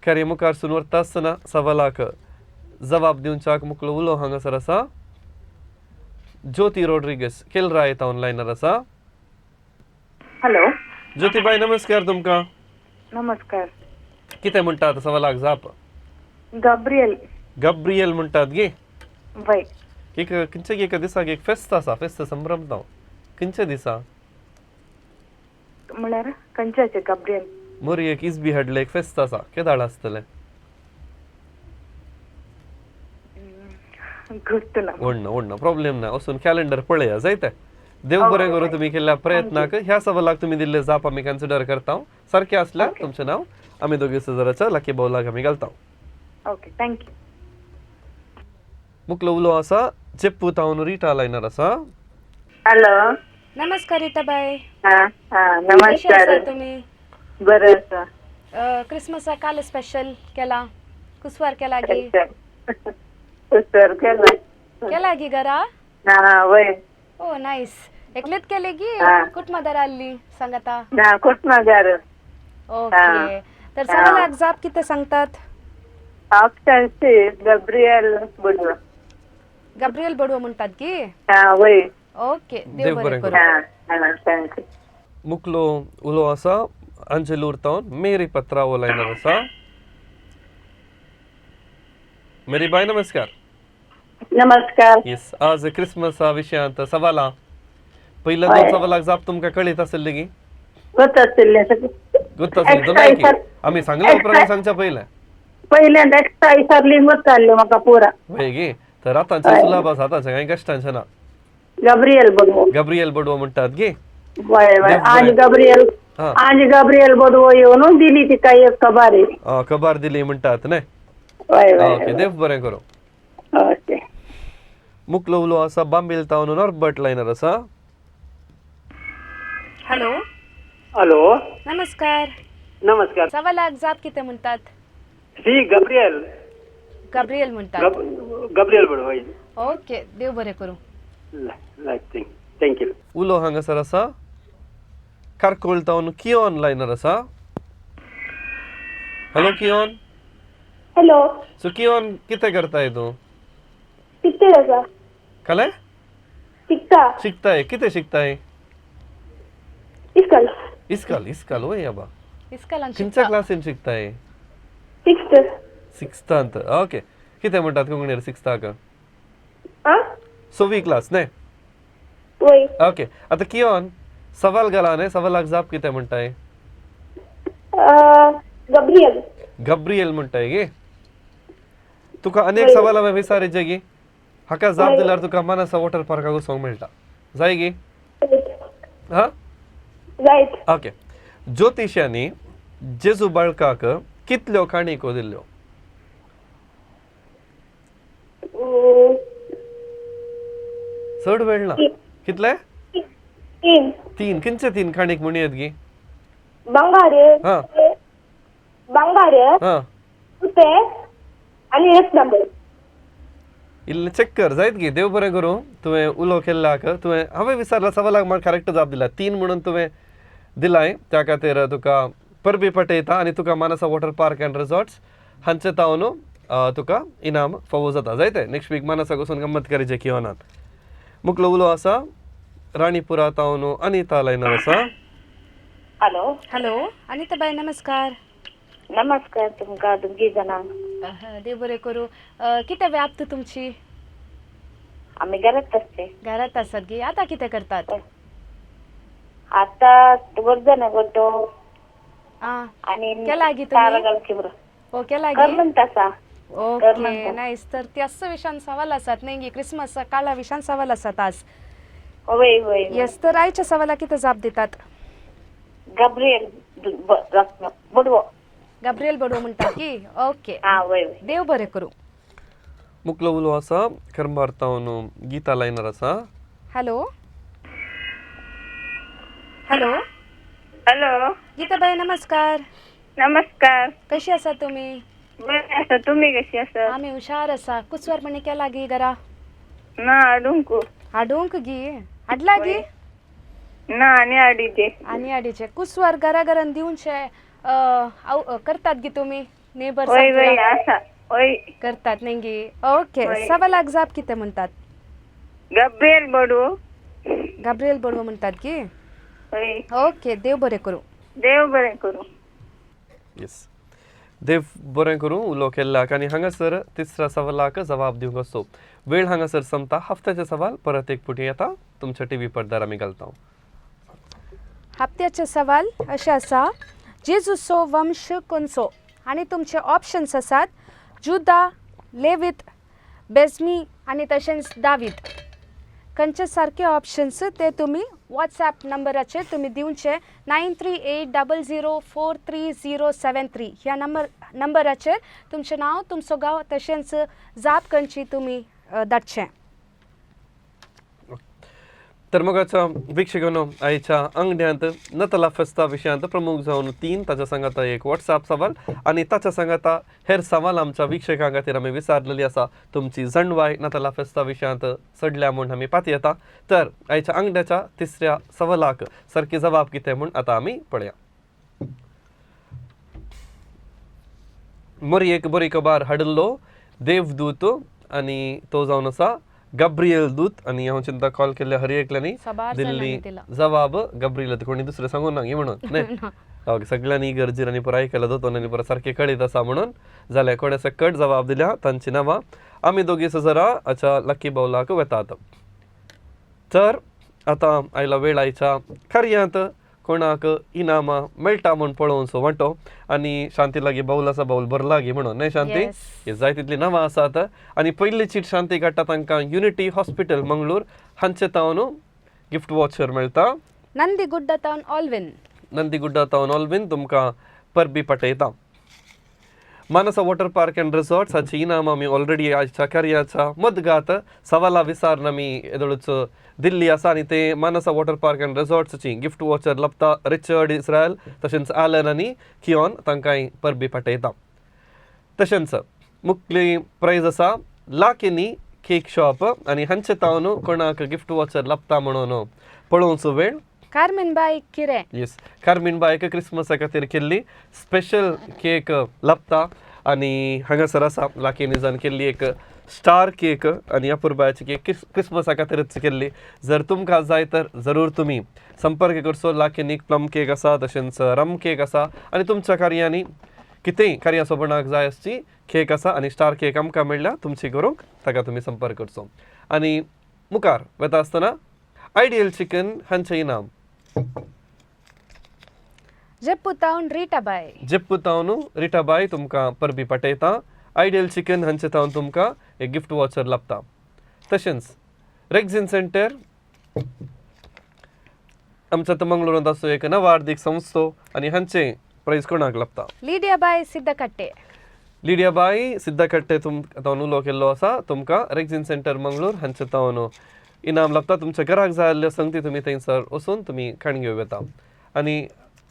कार्य मुखार सून व्हरता आसतना सवालाक जबाब दिवच्याक मुखलो उलो हांगासर आसा ज्योती रोड्रिगस केलरा येता ऑनलायनर आसा.
हॅलो.
ज्योतीबाई नमस्कार तुमकां.
नमस्कार.
कितें म्हणटात सवालाक जाप?
गाब्रियल.
गब्रियल म्हणटात गे?
वय.
एक खंयच्या एका दिसाक एक फेस्त आसा, फेस्त संभ्रम हांव. खंयच्या दिसा?
म्हळ्यार खंयच्याचे गाब्रियल?
मोरयेक इजबी हाडले एक फेस्त आसा, केदाळ आसतलें?
गोत्तु ना.
ओडना ओडना प्रॉब्लेम ना, वचून कॅलेंडर पळया जायते. देव बरें करूं तुमी केल्ल्या प्रयत्नाक. ह्या सवालाक तुमी दिल्ले जाप आमी कन्सिडर करता. सारकें आसल्यार तुमचें नांव आमी दोगी सजराच्या लकी बावलाक आमी घालता.
Okay, thank you.
मुखलो उलो आसा चेप्पू तावन रिटा लायनर आसा.
हॅलो.
नमस्कार रिटा बाय.
हा हा नमस्कार.
कशी तुमी?
बरें आसा.
क्रिसमसा काल स्पेशल केला? कुसवार केला गी?
कुसवार केला.
केला गी घरा?
हा वय.
ओ नायस. एकलेच केले गी कुटुंबादार आल्ली सांगता?
ना कुटुंबादार.
ओके. तर सवालाक जाप कितें सांगतात?
Option C Gabriel Badvo.
Gabriel Badvo म्हणटात की?
हा वय.
ओके, देव बरें करूं.
हा thank you.
मुखलो उलो आसा अंजलूर तावन मेरी पत्रावो लायनर आसा. मेरी बाय नमस्कार.
नमस्कार.
येस, आज क्रिसमसा विशयांत सवालां. पयल्या दोन सवालाक जाप तुमकां कळीत आसली गी?
गोत आशिल्लें.
गोत आसलें. आमी सांगले उपरांत सांगच्या पयलें.
पहिल्यांदा एक्स्ट्रा विचारली गोत आसलें म्हाका पुरा.
वय गे. तर आतांचें सुलाभ आसा, आतांचें कांय कश्टांचें ना.
गाब्रियल बडवो.
गाब्रियल बडवो म्हणटात गे?
वय वय. आणि गाब्रियल आणि गाब्रियल बडवो येवन दिली तिका एक खबर.
खबर दिली म्हणटात न्ही?
वय वय.
ओके, देव बरें करूं.
ओके.
मुकलो उलो आसा बांबील तावन नॉर्बर्ट लायनर आसा.
हॅलो.
हॅलो.
नमस्कार.
नमस्कार.
सवालाक जाप कितें म्हणटात?
C Gabriel.
गाब्रियल म्हणटात.
गब्रियल बडो.
ओके, देव बरें करूं.
Thank you.
उलो हांगासर आसा कारकोळ तावन किऑन लायनर आसा. Hello Keon.
Hello.
So Keon कितें करताय तूं?
शिकता आसा.
कले
शिकता.
शिकताय? कितें शिकताय?
इस्कॉल.
इस्कॉल. इस्कॉल वय आबा.
इस्कॉलान
खंयच्या
शिकता.
क्लासीन शिकताय?
सिक्स्थ.
सिक्स्थांत. ओके, कितें म्हणटात कोंकणीर सिक्स्थाक?
आ
सवी क्लास न्हय?
वय.
ओके, आतां किऑन सवाल घाला न्हय, सवालाक जाप कितें म्हणटाय?
गब्रियल.
गब्रियल म्हणटाय गे. तुका अनेक सवाल हांवें विचारिचे गी, हाका जाप दिल्यार तुका मानसा वॉटर पार्काक वचोंक मेळटा. जाय गी? हा
जायत.
ओके, ज्योतिशांनी जेजू बाळकाक कितल्यो काणयो दिल्ल्यो? चड वेळ ना. कितले?
तीन.
तीन. खंयचे तीन काणीक म्हणयत गी?
बंगार.
हा.
बंगार,
हा,
रुपें आनी रत्नांबर.
इल्लें चेक कर जायत गी. देव बरें करूं. तुवें उलो केल्ल्याक, तुवें हांवें विचारला सवालाक म्हाका करेक्ट जाप दिला, तीन म्हणून तुवें दिलाय, त्या खातीर तुका परबी पटयता आनी तुका Manasa water park and resorts हांचे तावन तुका इनाम फावो जाता. जायते नेक्स्ट वीक मानसाक वचून गम्मत करीचे किओनान. मुकलो उलो आसा राणीपुरा तावन अनिता लायनर आसा.
हॅलो.
हॅलो अनिताबाई, नमस्कार.
नमस्कार तुमकां दोगी जाणांक.
देव बरें करूं. कितें व्याप्त तुमची?
आमी घरात असते.
घरात आसात गी. आतां कितें करतात?
आता वर्धन गोटो
आं
आनी
केला गी तुमी?
तारगाळची बरो
ओ केला गी?
करमंत आसा.
Okay, nice. तर त्याच विशयान सवाल आसात न्ही गी, क्रिसमस काळा विशयान सवाल आसात आज.
वय वय.
येस, तर आयच्या सवाला कितें जाप दितात?
गब्रियल बडवो.
गाब्रियल बडवो म्हणटात की. ओके,
हा वय वय.
देव बरें करूं.
मुकलो उलो आसा करंबार तावन गीता लायनर आसा.
हॅलो. हॅलो.
हॅलो.
गीताबाई, नमस्कार.
नमस्कार.
कशी आसा तुमी?
बरें आसा, तुमी कशी आसा?
आमी हुशार आसा. कुसवार म्हणी केला गी घरा?
ना, हाडूंक.
हाडूंक गी? हाडला गी?
ना, आनी हाडीचे.
आनी हाडीचे. कुसवार घरा घरान दिवचे करतात गी तुमी नेबर?
वय वय आसा वय.
करतात न्ही गी? ओके, सवालाक जाप कितें म्हणटात?
गब्रियल बडवो.
गाब्रियल बडवो म्हणटात गी.
वय.
ओके, देव बरें करूं.
देव बरें करूं.
येस, देव बरें करूं उलो केल्ल्याक. आनी हांगासर तिसऱ्या सवालाक जबाब दिवंक आसतो वेळ हांगासर संपता. हफ्त्याचे सवाल परत एक पुटी येता तुमच्या टी व्ही पडद्यार आमी घालता.
हप्त्याचे सवाल अशें आसा, जेजूचो वंश खंयचो? आनी तुमचे ऑप्शन्स आसात जुदा, लेवीत, बेजमी आनी तशेंच दावीद. खंयचे सारके ऑप्शन्स ते तुमी वॉट्सएप नंबराचेर तुमी दिवचे 9380043073 ह्या नंबराचेर तुमचें नांव, तुमचो गांव तशेंच जाप खंयची तुमी धाडचें.
तर मोगाच्या वीक्षकांनो, आयच्या अंगड्यांत नतला फेस्ता विशयांत प्रमुख जावन तीन, ताच्या सांगाता एक व्हॉट्सएप सवाल आनी ताच्या सांगाता हेर सवाल आमच्या वीक्षकां खातीर आमी विचारलेली आसा. तुमची जणवाय नतला फेस्ता विशयांत सडल्या म्हूण आमी पातयेता. तर आयच्या अंगड्याच्या तिसऱ्या सवालाक सारकी जबाब कितें म्हूण आतां आमी पळया. मोरयेक बरी खबर हाडिल्लो देवदूत आनी तो जावन आसा गब्रियल दूत. आनी हांव चिंता कॉल केल्ल्या हर एकल्यांनी
साबार
दिल्ली
जाणांनी दिला.
जबाब गब्रियल, कोणी दुसरें सांगूं ना म्हणून न्हय. ओके, सगळ्यांनी गरजेर आनी पुराय केला दोतोर पुरा सारकें कळीत आसा म्हणून जाल्यार कोणें सकट जबाब दिल्या तांची नांवां आमी दोगी सजरा आच्या लकी बावलाक वेतात. तर आतां आयला वेळ आयच्या कार्यांत कोणाक इनामां मेळटा म्हूण पळोवचो वांटो. आनी शांती लागीं बावल आसा, बावल भरला गी म्हणून न्हय शांती?
Yes.
जाय तितलीं नांवां आसात. आनी पयली चीट शांती काडटा तांकां युनिटी हॉस्पिटल मंगळूर हांचे तावन गिफ्ट वॉचर मेळटा.
नंदीगुड्डा तावन ऑलविन.
नंदीगुड्डा तावन ऑलविन तुमकां परबी पटयता. Manasa water park and resorts हाची इनाम आमी ऑलरेडी आयच्या कार्याच्या मदगात सवाला विसार आमी येदोळच दिल्ली आसा आनी ते मानसा वॉटर पार्क अँड रिसॉर्ट्सची गिफ्ट वॉचर लपता रिचर्ड इस्रायल तशेंच आलन आनी किऑन तांकांय परबी पाठयता. तशेंच मुखली प्रायज आसा लाकिनी केक शॉप आनी हांचे तावन कोणाक गिफ्ट वॉचर लपता म्हणून पळोवचो वेळ.
कार्मेन बाय किरें?
येस, कार्मीन बायक क्रिसमसा खातीर केल्ली स्पेशल केक लपता आनी हांगासर आसा लाकिनीजान केल्ली एक स्टार केक आनी अपुरबायाची केक क्रिसमसा खातीरच केल्ली. जर तुमकां जाय तर जरूर तुमी संपर्क करचो. लाकिनीक प्लम केक आसा, तशेंच रम केक आसा आनी तुमच्या कार्यांनी कितेंय कार्या सोबणाक जाय आसची केक आसा आनी स्टार केक आमकां मेळ्ळ्या तुमची करूंक ताका तुमी संपर्क करचो. आनी मुखार वता आसतना आयडियल चिकन हांचें इनाम
जेप्पू तावन रिटाबाय.
जेप्पू तावन रिटाबाय तुमकां परबी पाठयता. आयडियल चिकन हांचे तावन तुमकां एक गिफ्ट वॉचर लाबता. तशेंच रेक्झिन सेंटर आमच्या आतां मंगळुरांत आसो एक नवार्दीक संस्थो आनी हांचें प्रायज कोणाक लाबता?
लिडियाबाय सिद्धकट्टे.
लिडियाबाय सिद्धकट्टे तावन उलो केल्लो आसा. तुमकां रेक्झिन सेंटर मंगळूर हांचे तावन इनाम लाबता. तुमच्या घराक जाय आसल्यो संगती तुमी थंयसर वचून तुमी खाण घेवं येता. आनी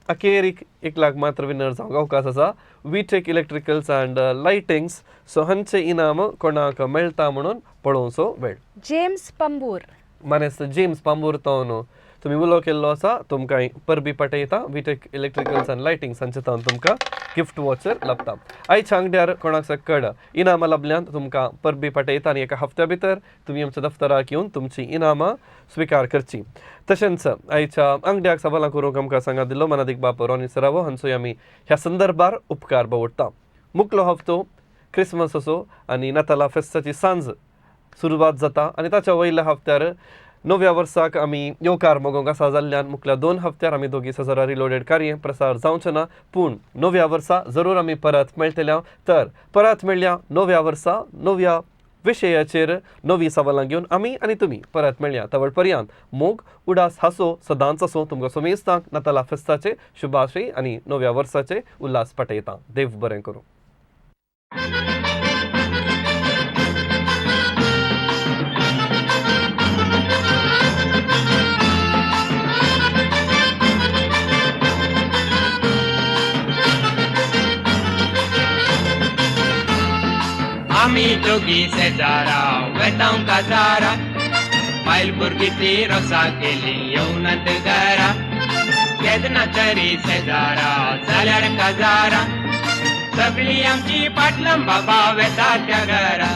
अखेर 1 लाख मात्र विनर जावंक अवकाश आसा VTech electricals and lightings. So हांचे इनाम कोणाक मेळटा म्हणून पळोवचो वेळ.
जेम्स पंबूर.
मानेस्त जेम्स पांबूर तावन तुमी उलो केल्लो आसा. तुमकां परबी पाठयता. वीटेक इलेक्ट्रिकल्स अँड लायटिंग्स हांचे तावन तुमकां गिफ्ट वॉचर लाबता. आयच्या आंगड्यार कोणाक सकड इनामां लाबल्यांत तुमकां परबी पाठयता आनी एका हफ्त्या भितर तुमी आमच्या दफ्तराक येवन तुमची इनामां स्विकार करची. तशेंच आयच्या आंगड्याक सवालां करूंक आमकां सांगात दिल्लो मनादीक बाप रॉनी सरावो हांचोय आमी ह्या संदर्भार उपकार बावडटा. मुकलो हफ्तो क्रिसमस असो आनी नाताला फेस्ताची सांज सुरवात जाता आनी ताच्या वयल्या हफ्त्यार नव्या वर्साक आमी येवकार मोगोंक आसा जाल्ल्यान मुखल्या 2 हफ्त्यार आमी दोगी सजरा रिलोडेड कार्य प्रसार जावचें ना, पूण नव्या वर्सा जरूर आमी परत मेळटल्या. तर परत मेळ्या नव्या वर्सा नव्या विशयाचेर नवी सवालां घेवन आमी आनी तुमी परत मेळया. तवळ पर्यंत मोग उडास हांसो सदांच आसूं. तुमकां सोमेस्तांक नाताला फेस्ताचे शुभाशय आनी नव्या वर्साचे उल्हास पाठयता. देव बरें करूं.
आमी दोगी शेजारा वेतांव काजारा, बायल भुरगीं ती रोसा केली येवनात घरा. केन्ना तरी शेजारा जाल्यार काजारा, सगळीं आमची पाटलां बाबा वेता त्या घरा.